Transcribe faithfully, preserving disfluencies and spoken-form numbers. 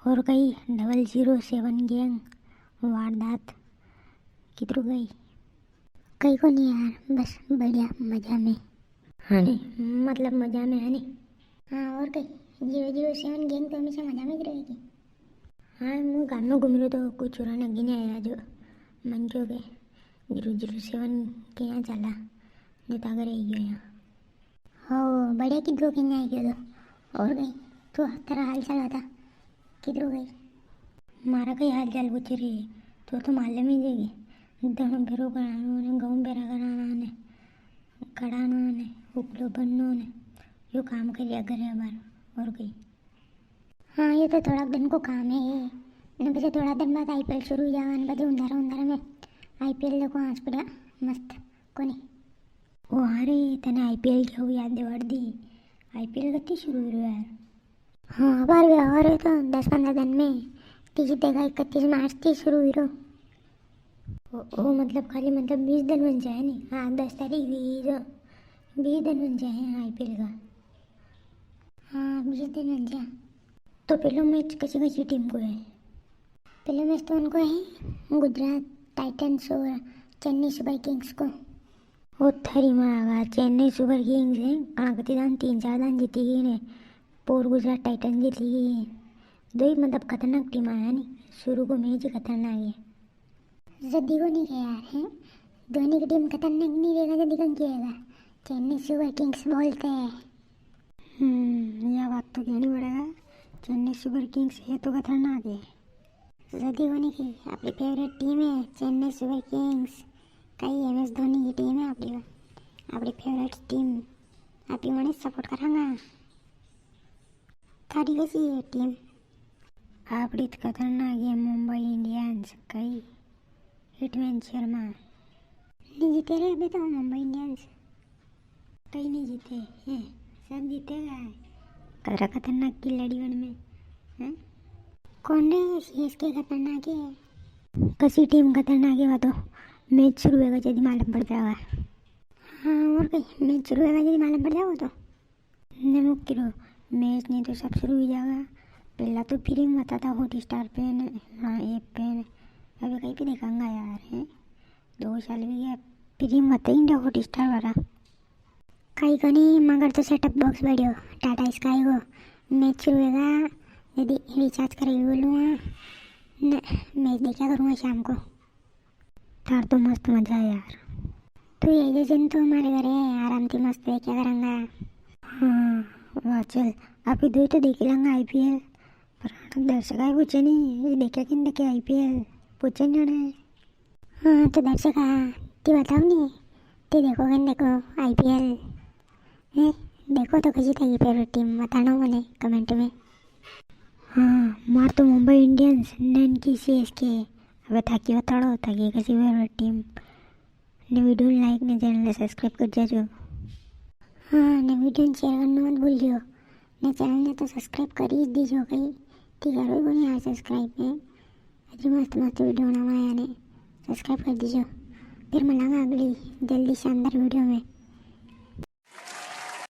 और कई डबल जीरो सेवन गैंग वारदात कितरू गई? कई को नहीं यार, बस बढ़िया मजा में। हाँ नी। मतलब मजा में है नी। हाँ और कई, जीरो जीरो सेवन गैंग तो हमेशा मजा में ही रहेगी। हाँ, मूं गाम में घूम रहो तो कोई छोरा ने गिने आया जो मन क्यों के जीरो जीरो सेवन के यहाँ चला, ने तागर आई गयो यहाँ। हो, बढ़िया किधरो के न्याय कियो तो। और कई, तू थारा हाल चाल बता, किधरो गई? मारा कई हाल चाल पूछे रे, तो तो मालूम ही देगी। धणो भेरो करानो ने, गहूं भेरा कराना ने, कड़ाना ने, उपलो बननो ने, यो काम करिया करे बार। और कई? हाँ, ये तो थोड़ा दिन को काम है ये। ने पछे थोड़ा दिन बाद आईपीएल शुरू हो जावा ने, पछे उंधारा उंधारा में आईपीएल देखो, आज पड़ा मस्त कोनी। ओ हाँ रे, तने आईपीएल की हूँ याद दिवाड़ दी। आईपीएल कत्ती शुरू हो रही है यार? हाँ, अबार भी और तो दस पन्द्रह दिन में, तीस देखा, इकतीस मार्च थी शुरू हुई रो। ओ, ओ, मतलब खाली मतलब बीस दिन बन जाए नी। हाँ, दस तारीख भी जो बीस दिन बन जाए हैं आईपीएल का। हाँ, बीस दिन बन जाए। तो पहलो मैच कसी कसी टीम को है? पहलो मैच तो उनको है गुजरात टाइटंस और चेन्नई सुपर किंग्स को। ओ थारी माँ का, चेन्नई सुपर किंग्स है, कणा कती दान, तीन चार दान जीती गई ने, पोर गुजरात टाइटंस जीती गई। दो ही मतलब खतरनाक टीम आया नी, शुरू को मैच ही खतरनाक है। जदी को नहीं गया यार, हैं? धोनी की टीम खतरनाक नहीं रहेगा, जदी कौन किएगा? चेन्नई सुपर किंग्स बोलते हैं। हम्म, यह बात तो कहनी पड़ेगा, चेन्नई सुपर किंग्स है तो खतरनाक है। जदी को नहीं की, अपनी फेवरेट टीम है चेन्नई सुपर किंग्स। कई एमएस धोनी की टीम है अपनी, अपनी फेवरेट टीम, आप ही उन्हें सपोर्ट करांगा। थारी कैसी है टीम? आपड़ी तो खतरनाक है मुंबई इंडियंस, कई हिटमैन शर्मा। नहीं जीते रे अभी तो मुंबई इंडियंस, कई नहीं जीते हैं, सब जीतेगा। कतरा खतरनाक खिलाड़ी वन में, हैं? कौन रे सीएसके खतरनाक है? कसी टीम खतरनाक है, वा तो मैच शुरू होगा जदी मालूम पड़ जावा। हाँ, और कई, मैच शुरू होगा जदी मालूम पड़ जावा तो। ने मुक्ति रो मैच नहीं तो सब शुरू हो जाएगा। पहला तो फ्री में आता था हॉटस्टार पे ने, हाँ, ऐप पे ने। अभी कहीं पे देखांगा यार, हैं? दो साल भी गया, फ्री में आता ही नहीं हॉटस्टार वाला। कई कोनी, मगर तो सेटअप बॉक्स बढ़ियो, टाटा स्काई को। मैच शुरू होगा, यदि रिचार्ज करेगी बोलूँगा, ने मैच देखा करूँगा शाम को। थार तो मस्त मजा है यार। तू ये जे जिन तो हमारे घरे आराम थी मस्त देखा करेंगा। हाँ, वाह चल, अभी दो तो देख लेंगा आईपीएल, पर दर्शक आए पूछे नहीं, ये देखा किन देखे आईपीएल, पूछे नहीं उन्हें। हाँ, तो दर्शक आ, ती बताओ नहीं, ती देखो किन देखो आईपीएल, हैं? देखो तो कसी थाकी फेवरेट टीम बताना मने कमेंट में। हाँ, मार तो मुंबई इंडियंस, नैन की सीएसके। अबे थाकी बताड़ो, थाकी कसी फेवरेट टीम। ने वीडियो लाइक ने चैनल ने सब्सक्राइब कर जाजो। हाँ, ने वीडियो ने शेयर करना मत भूल जियो। ने चैनल ने तो सब्सक्राइब कर ही दीजो कई। ती करो ही कोनी यार सब्सक्राइब में। अतरी मस्त मस्त वीडियो बनावा यार ने सब्सक्राइब कर दीजो। फिर मिलांगा अगली जल्दी शानदार वीडियो में।